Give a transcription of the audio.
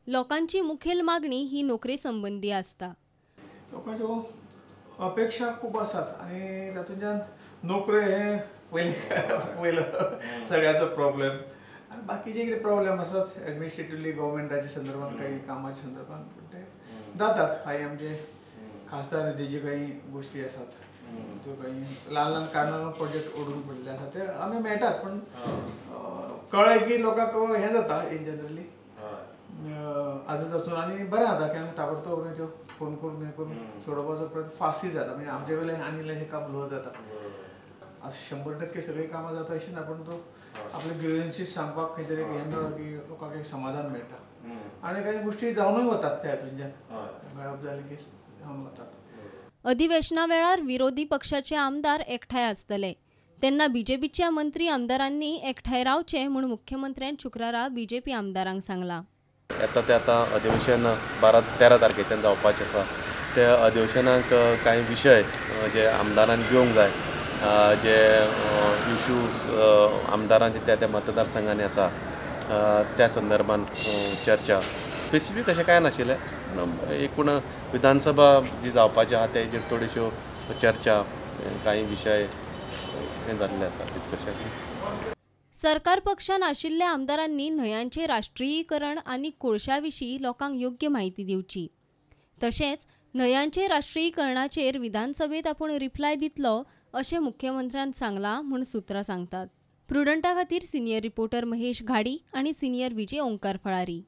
लोकांची मुखेल मागणी ही नोकरे संबंदी आसता. लोकांच्यो अपेक्षा खूब आसात आनी तातूंतल्यान नोकरे हे पयले पयलो सगळ्यांचो प्रॉब्लेम आनी बाकीचे कितें प्रॉब्लेम आसात एडमिनिस्ट्रेटिवली गव्हर्मेंटाच्या संदर्भात काही कामाच्या संदर्भात ते जातात. काही आमचे खासदार निधीचे काही गोष्टी आसात त्यो काही ल्हान ल्हान कारणां प्रोजेक्ट ओडून पडिल्ले आसा ते आमी मेळटात, पण कळ्ळें की लोकांक हें जाता इन जनरली आजच वचून आनी बरें जाता की आमी ताबडतोब त्यो फोन करून हें करून सोडोवपाचो प्रयत्न फास्टय जाता. म्हणजे आमचे वेल्यान आनी इल्लें काम लो जाता. आज 100% सगळीं कामां जाता अशें ना, पण तो आपले ग्रिव्हन्सीस सांगपाक खंय तरी हें मेळ्ळो की लोकांक एक समाधान मेळटा आनी कांय गोश्टी जावनूय वतात त्या हातूंतल्यान मेळप जालें की जावन वतात. अधिवेशना वेळार विरोधी पक्षाचे आमदार एकठांय आसतले तेन्ना बीजेपीच्या मंत्री आमदारांनी एकठांय रावचे म्हूण मुख्यमंत्र्यान शुक्रारा बीजेपी आमदारांक सांगलां. येता ते आतां अधिवेशन 12-13 तारखेच्यान जावपाचें आसा. त्या अधिवेशनाक कांय विशय जे आमदारान घेवंक जाय, जे इश्यूज आमदारांचे त्या त्या मतदारसंघांनी आसा त्या संदर्भान चर्चा. स्पेसिफीक अशें कांय नाशिल्लें, एकूण विधानसभा जी जावपाची आसा तेजेर थोड्योश्यो चर्चा, कांय विशय हें जाल्लें आसा डिस्कशन. सरकार पक्षान आशिल्ल्या आमदारांनी न्हंयांचें राष्ट्रीयीकरण आनी कोळशा विशीं लोकांक योग्य म्हायती दिवची, तशेंच न्हंयांचे राष्ट्रीयीकरणाचेर विधानसभेत आपूण रिप्लाय दितलो अशें मुख्यमंत्र्यान सांगलां म्हूण सुत्रां सांगतात. प्रुडंटा खातीर सिनियर रिपोर्टर महेश घाडी आनी सिनियर विजय ओंकार फळारी.